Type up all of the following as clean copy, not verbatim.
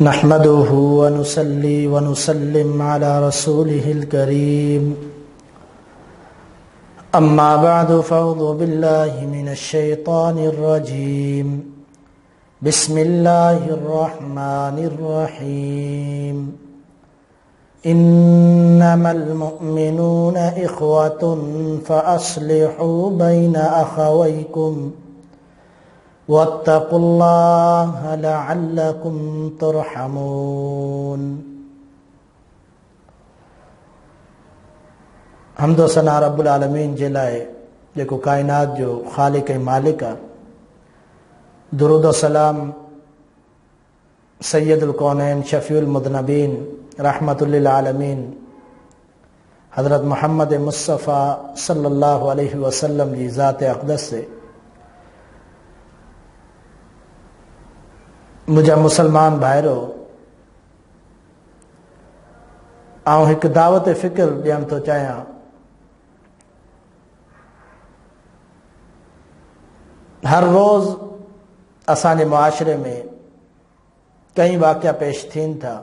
نحمده ونصلي ونسلم على رسوله الكريم أما بعد فأعوذ بالله من الشيطان الرجيم بسم الله الرحمن الرحيم إنما المؤمنون إخوة فأصلحوا بين أخويكم واتقوا الله لعلكم ترحمون حمد و ثنا رب العالمين جي لاء جيڪو ڪائنات جو خالق ۽ مالڪ آ. درود و سلام سيد الڪونين شفيع المذنبين رحمة للعالمين حضرت محمد مصطفيٰ صلي الله عليه وسلم جي ذات اقدس تي. منهنجا مسلمان ڀائرو، آئون هڪ دعوت فڪر ڏيڻ ٿو چاهيان. هر روز اسان جي معاشري ۾ ڪئين واقعا پيش ٿين ٿا.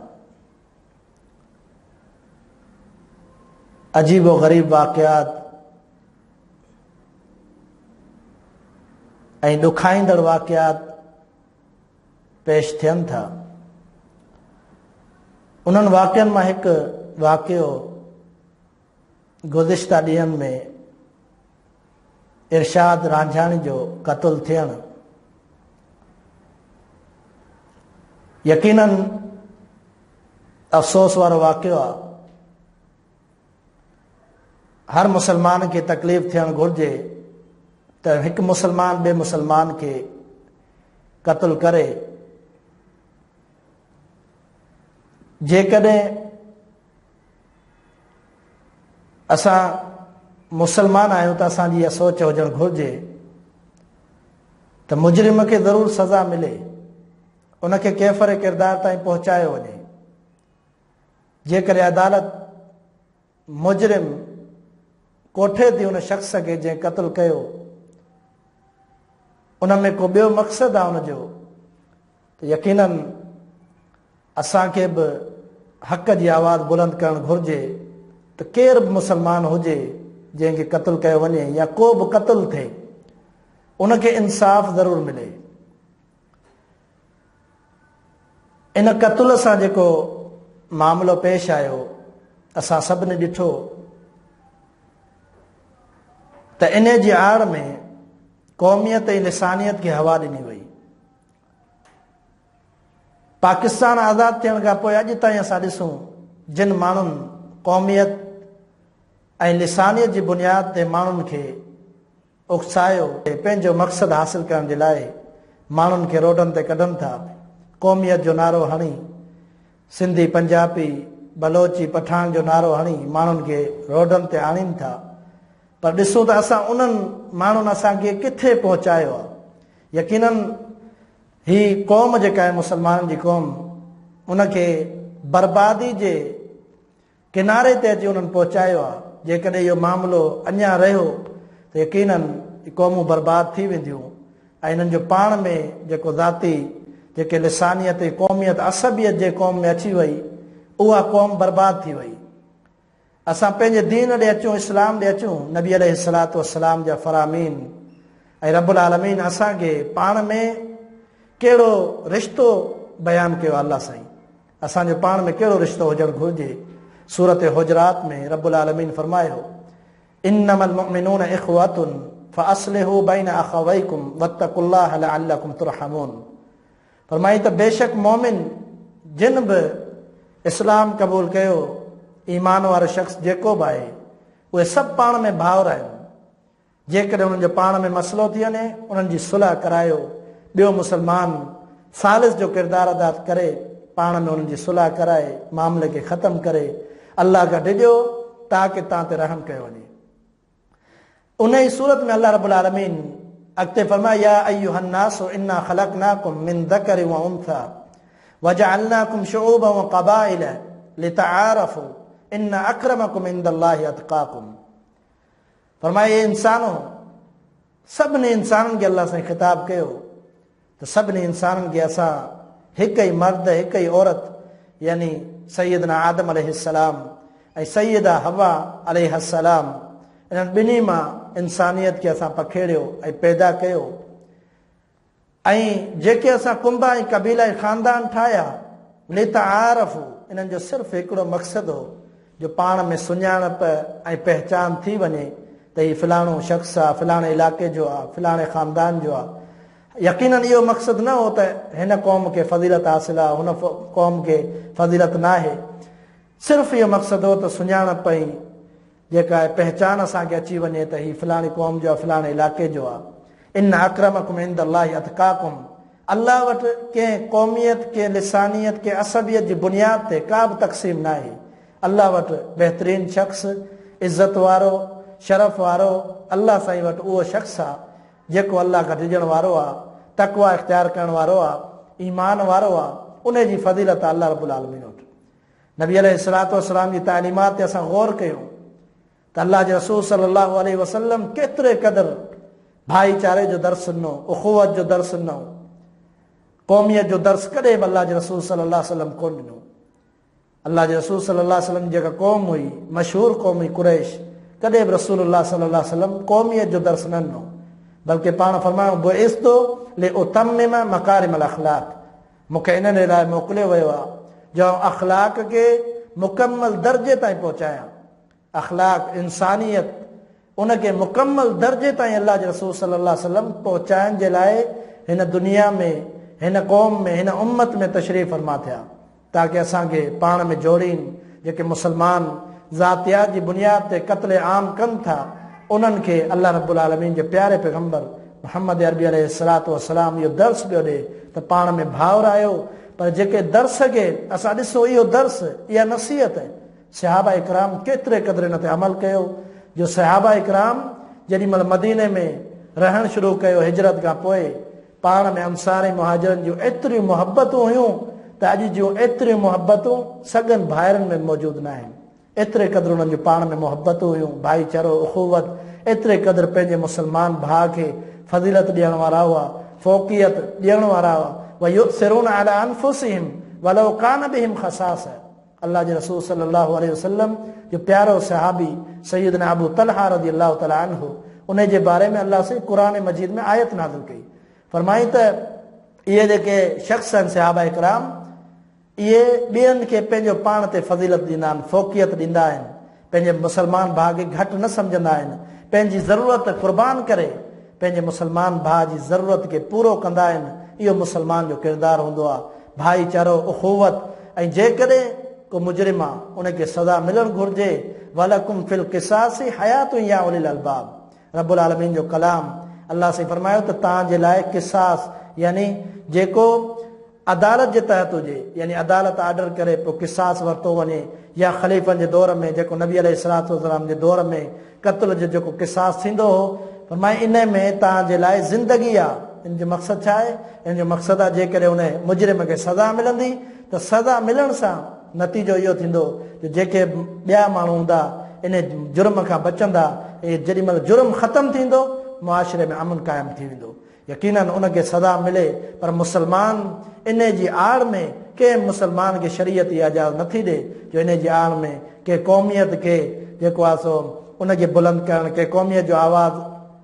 عجيب و غريب واقعات ۽ ڏکائيندڙ واقعات پيش ٿين ٿا. انهن واقعن مان هڪ واقعو گذشته ڏينهن ۾ ارشاد رانجهاڻي جو قتل ٿيڻ يقينن افسوس وارو واقعو آهي. هر مسلمان کي تڪليف ٿيڻ گهرجي ته هڪ مسلمان ٻئي مسلمان کي قتل ڪري. جيڪڏهن اسان مسلمان آهيون ته اسان جي اها سوچ هجڻ گهرجي ته مجرم کي ضرور سزا ملي، ان کي ڪيفر ڪردار تائين پهچايو وڃي. جيڪڏهن عدالت مجرم ڪوٺي ٿي ان شخص کي جنهن قتل ڪيو، ان ۾ ڪو ٻيو مقصد آهي ان جو، ته يقينن اسان کي به حق جي آواز بلند ڪرڻ گهرجي ته ڪير به مسلمان هجي جنهن کي قتل ڪيو وڃي يا ڪو به قتل ٿئي ان کي انصاف ضرور ملي. ان قتل سان جيڪو معاملو پيش آيو اسان سڀني ڏٺو ته ان جي آڙ ۾ قوميت ۽ لسانيت کي هوا ڏني وئي. پاڪستان آزاد ٿيڻ کان پوء اڄ تائين اسان ڏسون جن ماڻهن قوميت ۽ لسانيت جي بنياد تي ماڻهن کي اڪسايو پنهنجو مقصد حاصل ڪرڻ جي لاء ماڻهن کي روڊن تي ڪڍن ٿا، قوميت جو نعرو هڻي سنڌي، پنجابي، بلوچي، پٺاڻ جو نعرو هڻي ماڻهن کي روڊن تي آڻين ٿا پر ڏسون ته اسان انهن ماڻهن اسان کي ڪٿي پهچايو آهي. يقينن هي قوم جيڪا آهي مسلمانن جي قوم ان کي بربادي جي ڪناري تي اچي انهن پهچايو آهي. جيڪڏهن اهو معاملو اڃا رهيو ته يقينن قومون برباد ٿي وينديون ۽ انهن جو پاڻ ۾ جيڪو ذاتي جيڪي لسانيت ۽ قوميت عصبيت جنهن قوم ۾ اچي وئي اها قوم برباد ٿي وئي. اسان پنهنجي دين ڏي اچون اسلام ڏي اچون نبي عليه الصلوة والسلام جا فرامين ۽ رب العالمين اسان کي پاڻ ۾ ڪهڙو رشتو بيان ڪيو آهي الله سائين اسان جو پاڻ ۾ ڪهڙو رشتو هجڻ گهرجي؟ سورة حجرات ۾ رب العالمين فرمايو، انما المؤمنون اخوة فاصلحوا بين اخويكم واتقوا الله لعلكم ترحمون فرمائي ته بيشڪ مؤمن جن به اسلام قبول ڪيو، ايمان وارو شخص جيڪو به آهي، اهي سڀ پاڻ ۾ ڀائر آهن. جيڪڏهن انهن جو پاڻ ۾ مسئلو ٿي وڃي انهن جي صلح ڪرايو، ٻيو مسلمان ثالث جو ڪردار ادا ڪري پاڻ ۾ انهن جي صلح ڪرائي معاملي کي ختم ڪري الله کان ڊڄو تاڪه توهان تي رحم ڪيو وڃي. انهي سورت ۾ الله رب العالمين اڳتي فرمايو يا ايها الناس انا خلقناڪم من ذڪر و انثي وجعلناڪم شعوبا وقبائل لتعارفوا ان اڪرمڪم عند الله اتقاڪم. فرمايو اي انسانو! سڀني انسانن کي الله سائين خطاب ڪيو ته سڀني انسانن کي اسان هڪ ئي مرد هڪ ئي عورت يعني سيدنا آدم عليه السلام ۽ سيده حوا عليها السلام انهن ٻنهي مان انسانيت کي اسان پکيڙيو ۽ پيدا ڪيو ۽ جيڪي اسان ڪنبا ۽ قبيلا ۽ خاندان ٺاهيا، لتعارفوا، انهن جو صرف هڪڙو مقصد هو جو پاڻ ۾ سڃاڻپ ۽ پهچان ٿي وڃي ته هي فلاڻو شخص آ، فلاڻي علائقي جو آ، فلاڻي خاندان جو آ. يقيناً اهو مقصد نه هو ته هن قوم کي فضيلت حاصل آ، هن قوم کي فضيلت ناهي. صرف اهو مقصد هو ته سڃاڻپ ۽ جيڪا آهي پهچان اسان کي اچي وڃي ته هي فلاڻي قوم جو آهي فلاڻي علائقي جو آهي. ان اڪرمڪم عند الله اتقاڪم الله وٽ ڪنهن قوميت، ڪنهن لسانيت، ڪنهن عصبيت جي بنياد تي ڪا به تقسيم ناهي. الله وٽ بهترين شخص، عزت وارو، شرف وارو الله سائين وٽ اهو شخص آهي جيڪو الله کان ڊڄڻ وارو آهي، تقويٰ اختيار ڪرڻ وارو آهي، ايمان وارو آهي، انهي جي فضيلت آهي الله رب العالمين وٽ. نبي عليه الصلوة والسلام جي تعليمات تي اسان غور ڪيون ته الله جي رسول صلي الله عليه وسلم ڪيتري قدر ڀائيچاري جو درس ڏنو، اخوت جو درس ڏنو، قوميت جو درس ڪڏهن به الله جي رسول صلي الله عليه وسلم ڪونه ڏنو. الله جي رسول صلي الله عليه وسلم جي جيڪا قوم هئي، مشهور قوم هئي قريش، ڪڏهن به رسول الله صلي الله عليه وسلم قوميت جو درس نه ڏنو، بلڪه پاڻ فرمايو بعثت لاتمم مڪارم الاخلاق، مون کي انهن لاء موڪليو ويو آهي جو آئون اخلاق کي مڪمل درجي تائين پهچايان. اخلاق، انسانيت، ان کي مڪمل درجي تائين الله جي رسول صلي الله عليه وسلم پهچائڻ جي لاء هن دنيا ۾، هن قوم ۾، هن امت ۾ تشريف فرما ٿيا. تاڪه اسان کي پاڻ ۾ جوڙين، جيڪي مسلمان ذاتيات جي بنياد تي قتل عام ڪن ٿا، انهن کي الله رب العالمين جي پياري پيغمبر محمد عربي عليه الصلوة والسلام اهو درس پيو ڏي ته پاڻ ۾ ڀائر آهيو، پر جيڪي درس کي اسان ڏسون اهو درس، اها نصيحت صحابه ڪرام ڪيتري قدر ان تي عمل ڪيو جو صحابه ڪرام جيڏي مهل مديني ۾ رهڻ شروع ڪيو هجرت کان پوء پاڻ ۾ انصار ۽ مهاجرن جون ايتريون محبتون هيون ته اڄ جون ايتريون محبتون سڳن ڀائرن ۾ به موجود ناهن. ايتري قدر انهن جون پاڻ ۾ محبتون هيون، ڀائيچارو، اخوت، ايتري قدر پنهنجي مسلمان ڀاء کي فضيلت ڏيڻ وارا هئا، فوقيت ڏيڻ وارا هئا، ويؤثرون علي انفسهم ولو ڪان بهم خصاصه. الله جي رسول صلي الله عليه وسلم جو پيارو صحابي سيدنا ابو طلحه رضي الله تعالٰي عنه انهي جي باري ۾ الله سائين قرآن مجيد ۾ آيت نازل ڪئي فرمائين ته اهي جيڪي شخص آهن صحابه ڪرام اهي ٻين کي پنهنجو پاڻ تي فضيلت ڏيندا آهن فوقيت ڏيندا آهن پنهنجي مسلمان ڀاء کي گهٽ نه سمجهندا آهن، پنهنجي ضرورت قربان ڪري پنهنجي مسلمان ڀاء جي ضرورت کي پورو ڪندا آهن، اهو مسلمان جو ڪردار هوندو آهي، ڀائيچارو، اخوت ۽ جيڪڏهن ڪو مجرم آهي ان کي سزا ملڻ گهرجي، ولڪم في القصاص حيات يا اولي الالباب رب العالمين جو ڪلام الله سائين فرمايو ته توهان جي لاء قصاص يعني جيڪو عدالت جي تحت هجي يعني عدالت آرڊر ڪري پوء قصاص ورتو وڃي يا خليفن جي دور ۾ جيڪو نبي عليه الصلوة والسلام جي دور ۾ قتل جو جيڪو قصاص ٿيندو هو فرمائي انهي ۾ توهان جي لاء زندگي آ ان جو مقصد ڇا آهي ان جو مقصد آ جيڪڏهن ان مجرم کي سزا ملندي ته سزا ملڻ سان نتيجو اهو ٿيندو جو جيڪي ٻيا ماڻهو هوندا انهي جرم کان بچندا ۽ جيڏي مهل جرم ختم ٿيندو معاشري ۾ امن قائم ٿي ويندو يقيناً ان کي سزا ملي پر مسلمان انهي جي آڙ ۾ ڪنهن به مسلمان کي شريعت اها اجازت نٿي ڏي جو انهي جي آڙ ۾ ڪنهن قوميت کي جيڪو آهي سو ان کي بلند ڪرڻ ڪنهن قوميت جو آواز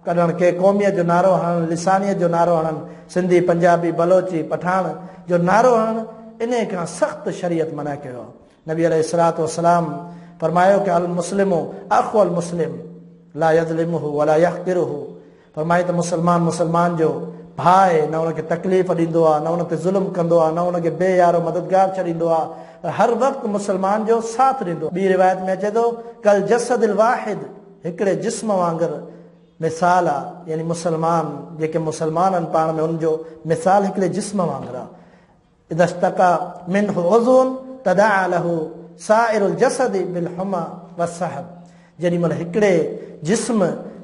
ڪڍڻ ڪنهن قوميت جو نعرو هڻڻ لسانيت جو نعرو هڻڻ سنڌي پنجابي بلوچي پٺاڻ جو نعرو هڻڻ انهي کان سخت شريعت منع ڪيو آهي نبي عليه الصلوة والسلام فرمايو ڪه المسلم اخو المسلم لا يظلمه ولا يحقره فرمائي ته مسلمان مسلمان جو ڀاء آهي، نه ان کي تڪليف ڏيندو آهي، نه ان تي ظلم ڪندو آهي، نه ان کي بي يارو مددگار ڇڏيندو آهي، پر هر وقت مسلمان جو ساٿ ڏيندو آهي. ٻي روايت ۾ اچي ٿو، ڪالجسد الواحد، هڪڙي جسم وانگر مثال آهي، يعني مسلمان جيڪي مسلمان آهن پاڻ ۾ انهن جو مثال هڪڙي جسم وانگر آهي. اذا اشتڪا منه عضو تداعي له سائر الجسد بالحمي والسهر جيڏي مهل هڪڙي جسم،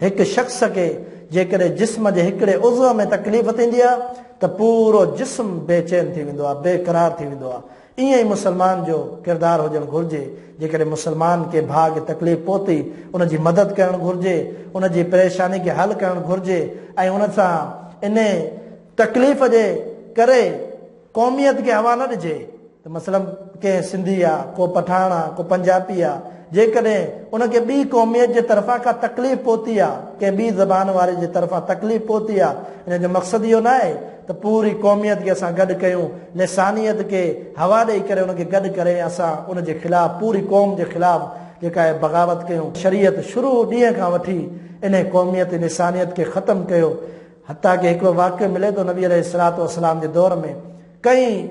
هڪ شخص کي جيڪڏهن جسم جي هڪڙي عضو ۾ تڪليف ٿيندي آهي ته پورو جسم بي چين ٿي ويندو آهي، بي قرار ٿي ويندو آهي. ائين ئي مسلمان جو ڪردار هجڻ گهرجي. جيڪڏهن مسلمان ڪنهن ڀاء کي تڪليف پهتي، ان جي مدد ڪرڻ گهرجي، ان جي پريشاني کي حل ڪرڻ گهرجي ۽ ان سان انهي تڪليف جي ڪري. قوميت کي هوا نه ڏجي ته مثلاً ڪنهن سنڌي آ، ڪو پٺاڻ آ، ڪو پنجابي آ، جيڪڏهن ان کي ٻي قوميت جي طرفان ڪا تڪليف پهتي آ، ڪنهن ٻي زبان واري جي طرفان تڪليف پهتي آ، ان جو مقصد اهو ناهي ته پوري قوميت کي اسان گڏ ڪيون، لسانيت کي هوا ڏئي ڪري ان کي گڏ ڪري اسان ان جي خلاف پوري قوم جي خلاف جيڪا آهي بغاوت ڪيون. شريعت شروع ڏينهن کان وٺي انهي قوميت لسانيت کي ختم ڪيو. حتيٰ ڪه هڪڙو واقعو ملي ٿو نبي عليه الصلوة والسلام جي دور ۾ ڪئين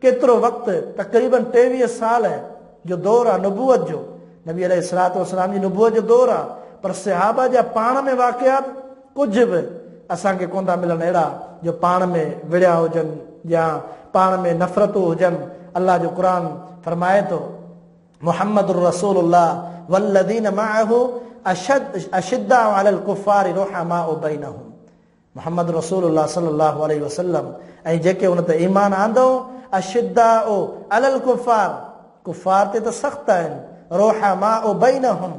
ڪيترو وقت تقريباً 23 سال جو دور آ نبوت جو، نبي عليه الصلوة والسلام جي نبوت جو دور آ، پر صحابه جا پاڻ ۾ واقعات ڪجهه به اسان کي ڪونه ٿا ملن اهڙا جو پاڻ ۾ وڙهيا هجن يا پاڻ ۾ نفرتون هجن. الله جو قرآن فرمائي ٿو. محمد رسول الله والذين معه اشداء علي الڪفار رحماء بينهم محمد رسول الله صلي الله عليه وسلم ۽ جيڪي ان تي ايمان آندو اشداء علي الڪفار ڪفار تي ته سخت آهن رحماء بينهم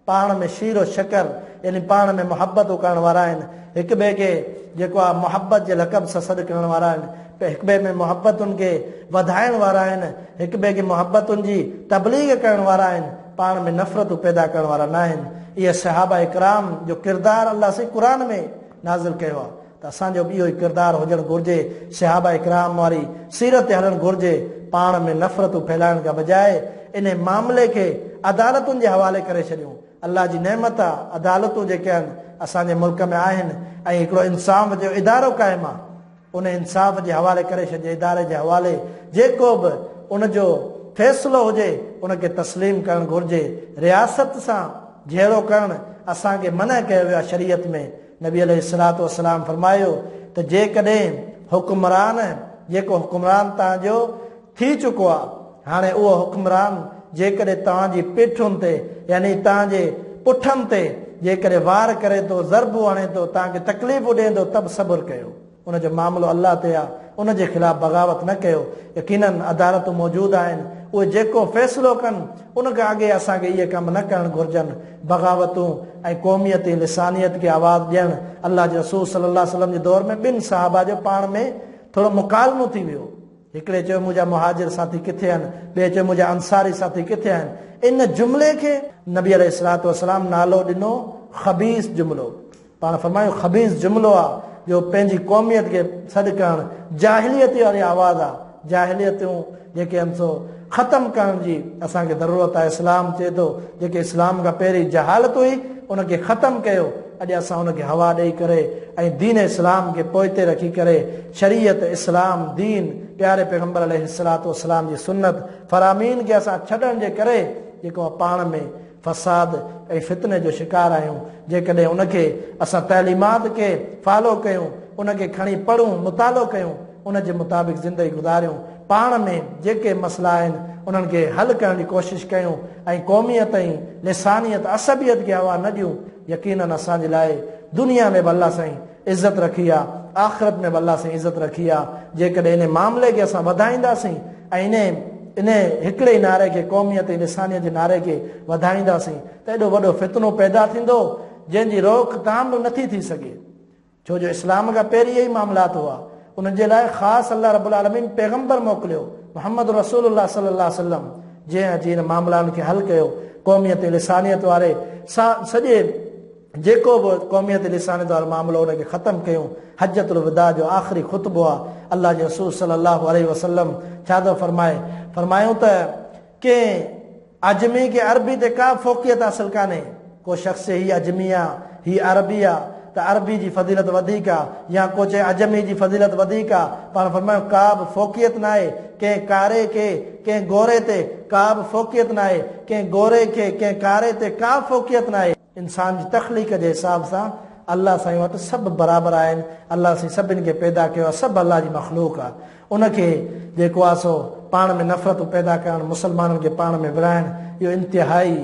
پاڻ ۾ شير و شڪر يعني پاڻ ۾ محبتون ڪرڻ وارا آهن، هڪ ٻئي کي جيڪو آهي محبت جي لقب سان سڏ ڪرڻ وارا آهن، هڪ ٻئي ۾ محبتن کي وڌائڻ وارا آهن، هڪ ٻئي کي محبتن جي تبليغ ڪرڻ وارا آهن، پاڻ ۾ نفرتون پيدا ڪرڻ وارا ناهن. اهي صحابه ڪرام جو ڪردار الله سائين قرآن ۾ نازل ڪيو آهي. ته اسان جو به اهو ئي ڪردار هجڻ گهرجي، صحابه ڪرام واري سيرت تي هلڻ گهرجي، پاڻ ۾ نفرتون ڦهلائڻ کان بجاء انهي معاملي کي عدالتن جي حوالي ڪري ڇڏيون، الله جي نعمت آ عدالتون جيڪي آهن اسان جي ملڪ ۾ آهن ۽ هڪڙو انصاف جو ادارو قائم آ ان انصاف جي حوالي ڪري ڇڏجي اداري جي حوالي جيڪو به ان جو فيصلو هجي ان کي تسليم ڪرڻ گهرجي، رياست سان جهيڙو ڪرڻ اسان کي منع ڪيو ويو آ شريعت ۾. نبي عليه الصلوة والسلام فرمايو ته جيڪڏهن حڪمران جيڪو حڪمران توهان جو ٿي چڪو آهي هاڻي اهو حڪمران جيڪڏهن توهان جي پيٺن تي يعني توهان جي پٺن تي جيڪڏهن وار ڪري ٿو ضربون هڻي ٿو توهان کي تڪليفون ڏئي ٿو ته به صبر ڪيو. ان جو معاملو الله تي آ، ان جي خلاف بغاوت نه ڪيو، يقيناً عدالتون موجود آهن، اهي جيڪو فيصلو ڪن، ان کان اڳي اسان کي اهي ڪم نه ڪرڻ گهرجن، بغاوتون ۽ قوميت ۽ لسانيت کي آواز ڏيڻ، الله جي رسول صلي الله عليه وسلم جي دور ۾ ٻن صحابه جو پاڻ ۾ ٿورو مڪالمو ٿي ويو، هڪڙي چيو منهنجا مهاجر ساٿي ڪٿي آهن، ٻئي چيو منهنجا انصاري ساٿي ڪٿي آهن، ان جملي کي نبي عليه الصلوة والسلام نالو ڏنو خبيث جملو. پاڻ فرمايو خبيث جملو آ جو پنهنجي قوميت کي سڏ ڪرڻ جاهليت واري آواز آ، جاهليتون جيڪي آهن سو ختم ڪرڻ جي اسان کي ضرورت آ، اسلام چئي ٿو جيڪي اسلام کان پهرين جهالت هئي ان کي ختم ڪيو، اڄ اسان ان کي هوا ڏئي ڪري ۽ دين اسلام کي پوئتي رکي ڪري شريعت اسلام دين پياري پيغمبر عليه الصلوة والسلام جي سنت فرامين کي اسان ڇڏڻ جي ڪري جيڪو پاڻ ۾ فساد ۽ فتني جو شڪار آهيون، جيڪڏهن ان کي اسان تعليمات کي فالو ڪيون، ان کي کڻي پڙهون، مطالعو ڪيون، ان جي مطابق زندگي گذاريون، پاڻ ۾ جيڪي مسئلا آهن انهن کي حل ڪرڻ جي ڪوشش ڪيون ۽ قوميت ۽ لسانيت، عصبيت کي هوا نه ڏيون، يقيناً اسان جي لاء دنيا ۾ به الله سائين عزت رکي آ، آخرت ۾ به الله سائين عزت رکي آ، جيڪڏهن انهي معاملي کي اسان وڌائينداسين ۽ انهي انهي هڪڙي ئي نعري کي قوميت ۽ لسانيت جي نعري کي وڌائينداسين ته ايڏو وڏو فتنو پيدا ٿيندو جنهن جي روڪ ٿام به نٿي ٿي سگهي ڇو جو اسلام کان پهرين اهي ئي معاملات هئا انهن جي لاء خاص الله رب العالمين پيغمبر موڪليو محمد رسول الله صلي الله عليه وسلم جنهن اچي ان معاملان کي حل ڪيو قوميت ۽ لسانيت واري سڄي جيڪو به قوميت لسانيت وارو معاملو ان کي ختم ڪيون حجة الوداع جو آخري خطبو آ الله جي رسول صلي الله عليه وسلم ڇا ٿو فرمائي فرمايون ته ڪنهن عجمي کي عربي تي ڪا فوقيت حاصل ڪانهي ڪو شخص چئي هي عجمي آ هي عربي آ ته عربي جي فضيلت وڌيڪ آ يا ڪو چئي عجمي جي فضيلت وڌيڪ آ پاڻ فرمايو ڪا به فوقيت ناهي ڪنهن ڪاري کي ڪنهن گوري تي ڪا به فوقيت ناهي ڪنهن گوري کي ڪنهن ڪاري تي ڪا فوقيت ناهي. انسان جي تخليق جي حساب سان الله سائين وٽ سڀ برابر آهن، الله سائين سڀن کي پيدا ڪيو آهي، سڀ الله جي مخلوق آهي. ان کي جيڪو آهي سو پاڻ ۾ نفرتون پيدا ڪرڻ، مسلمانن کي پاڻ ۾ وڙهائڻ اهو انتهائي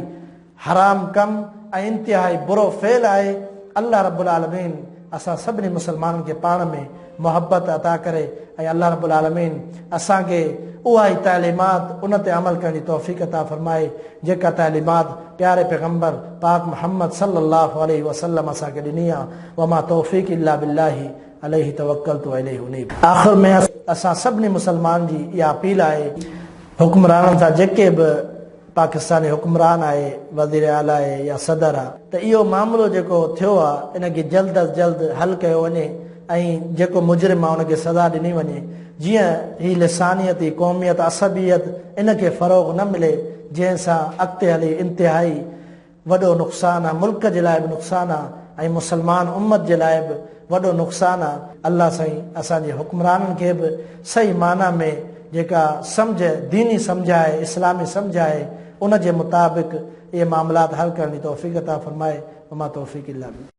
حرام ڪم ۽ انتهائي برو فعل آهي. الله رب العالمين اسان سڀني مسلمانن کي پاڻ ۾ محبت عطا ڪري ۽ الله رب العالمين اسان کي اها ئي تعليمات ان تي عمل ڪرڻ جي توفيق عطا فرمائي جيڪا تعليمات پياري پيغمبر پاڪ محمد صلي الله عليه وسلم اسان کي ڏني آ وما توفيق الا بالله. عليه توڪلت واليه انيب. آخر ۾ اسان سڀني مسلمانن جي اها اپيل آهي حڪمرانن سان جيڪي به پاڪستاني حڪمران آهي وزير اعليٰ آهي يا صدر آهي ته اهو معاملو جيڪو ٿيو آهي ان کي جلد از جلد حل ڪيو وڃي ۽ جيڪو مجرم آهي ان کي سزا ڏني وڃي جيئن هي لسانيت هي قوميت عصبيت ان کي فروغ نه ملي جنهن سان اڳتي هلي انتهائي وڏو نقصان آ ملڪ جي لاء به نقصان آ ۽ مسلمان امت جي لاء به وڏو نقصان آ الله سائين اسان جي حڪمرانن کي به صحيح معنيٰ ۾ جيڪا سمجهه ديني سمجهه آهي اسلامي سمجهه آهي ان جي مطابق اهي معاملات حل ڪرڻ جي توفيق عطا فرمائي وما توفيق الا بالله.